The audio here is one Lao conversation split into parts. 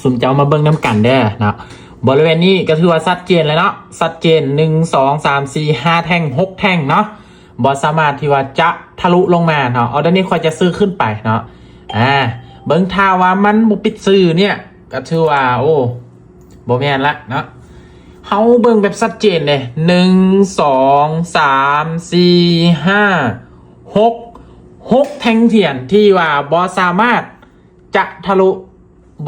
ຊຸມເຈົ້າມາເບິ່ງນຳກັນເດີເນາະ. ບໍລິເວນນີ້ກໍຖືວ່າຊັດເຈນແລ້ວເນາະ, ຊັດເຈນ ໜຶ່ງ ສອງ ສາມ ສີ່ ຫ້າ ແທ່ງ ຫົກ ແທ່ງເນາະ, ບໍ່ສາມາດທີ່ວ່າຈະທະລຸລົງມາເນາະ. ອໍເດີນີ້ຂ້ອຍຈະຊື້ຂຶ້ນໄປເນາະ. ອາ ເບິ່ງ ຖ້າວ່າມັນບໍ່ປິດຊື່ເນຍ ກໍຖືວ່າ ໂອ້ ບໍ່ແມ່ນລະເນາະ. ເຮົາເບິ່ງແບບຊັດເຈນເດ້ ໜຶ່ງ ສອງ ສາມ ສີ່ ຫ້າ ຫົກ ຫົກ ແທ່ງທຽນທີ່ວ່າບໍ່ສາມາດຈະທະລຸ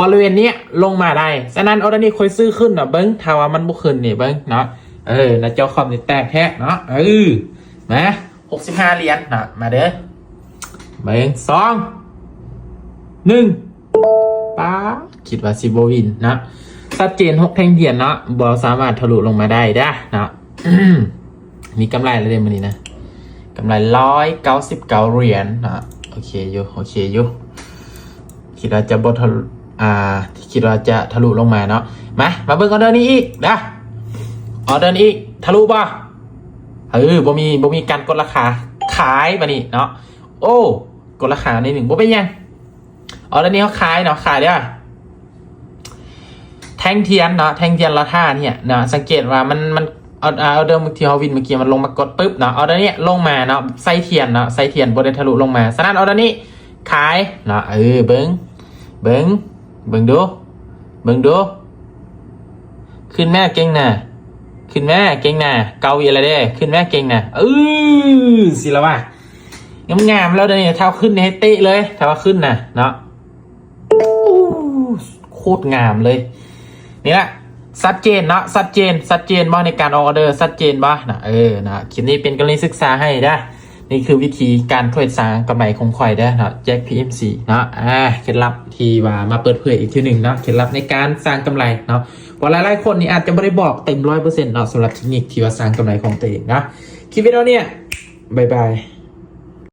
ບໍລິເວນເນຍລົງມາໄດ້. ສະນັ້ນ ອໍເດີນີ້ຂ້ອຍຊື້ຂຶ້ນເນາະ. ເບິ່ງ ຖ້າວ່າມັນບໍ່ຂຶ້ນນີ້ ເບິ່ງເນາະ. ເອີ ໜ້າຈໍຄອມນີ້ແຕກແທ້ເນາະ. ເອີ ມາ ຫົກສິບຫ້າຫຼຽນເນາະ. ມາເດີ ເບິ່ງ ສອງ ໜຶ່ງ ປ້າ ຄິດວ່າຊິບໍ່ວິນເນາະ. ຊັດເຈນ ຫົກ ແທ່ງທຽນເນາະ, ບໍ່ສາມາດທະລຸລົງມາໄດ້ເດີເນາະ. ມີກຳໄລແລ້ວເດ້ມື້ນີ້ນະ, ກຳໄລ ຮ້ອຍເກົ້າສິບເກົ້າຫຼຽນເນາະ. ໂອເຄຢູ່ ໂອເຄຢູ່. ຄິດວ່າຈະບໍ່ທະ ອ່າ ຄິດວ່າຈະທະລຸລົງມາເນາະ. ມາ ມາເບິ່ງອໍເດີນີ້ອີກເດີ. ອໍເດີນີ້ອີກ ທະລຸບໍ່? ເອີ ບໍ່ມີ ບໍ່ມີການກົດລາຄາ ຂາຍບາດນີ້ເນາະ. ໂອ້ ກົດລາຄາໜ້ອຍໜຶ່ງ ບໍ່ເປັນຫຍັງ. ອໍເດີນີ້ເຮົາຂາຍເນາະ, ຂາຍເດີ. ແທ່ງທຽນເນາະ, ແທ່ງທຽນລະທ່າເນຍເນາະ. ສັງເກດວ່າມັນ ມັນ ອໍ ອໍເດີທີ່ເຮົາວິນເມື່ອກີ້ ມັນລົງມາກົດປຶບເນາະ. ອໍເດີນີ້ລົງມາເນາະ, ໃສ່ທຽນເນາະ, ໃສ່ທຽນ ບໍ່ໄດ້ທະລຸລົງມາ. ສະນັ້ນ ອໍເດີນີ້ຂາຍເນາະ. ເອີ ເບິ່ງ ເບິ່ງ ເບິ່ງດູ ເບິ່ງດູ. ຂຶ້ນແມ້ເກັ່ງນະ, ຂຶ້ນແມ້ເກັ່ງນະ. ເກົ້າວິລະເດ້. ຂຶ້ນແມ້ເກັ່ງນະ. ເອີ ຊິລະວະ ງາມໆ ແລ້ວເດນີ້. ຖ້າຂຶ້ນນີ້ໃຫ້ເຕະເລີຍ ຖ້າວ່າຂຶ້ນນະເນາະ. ໂອ້ ໂຄດງາມເລີຍ. ນີ້ລະ ຊັດເຈນເນາະ, ຊັດເຈນ ຊັດເຈນບໍ່ໃນການອອກອໍເດີ? ຊັດເຈນບໍ່ນະ? ເອີ ນະ ຄລິບນີ້ເປັນກໍລະນີສຶກສາໃຫ້ເດີ. ນີ້ຄືວິທີການເທຣດສ້າງກຳໄລຂອງຂ້ອຍເດີເນາະ, ແຈັກ ພີເອັມຊີ ເນາະ. ອາ ເຄັດລັບທີ່ວ່າມາເປີດເຜີຍອີກເທື່ອໜຶ່ງເນາະ, ເຄັດລັບໃນການສ້າງກຳໄລເນາະ. ເພາະຫຼາຍໆຄົນນີ້ອາດຈະບໍ່ໄດ້ບອກເຕັມຮ້ອຍເປີເຊັນເນາະ ສຳລັບເທັກນິກທີ່ວ່າສ້າງກຳໄລຂອງຕົວເອງເນາະ. ຄລິບວິດີໂອນີ້ ບາຍບາຍ.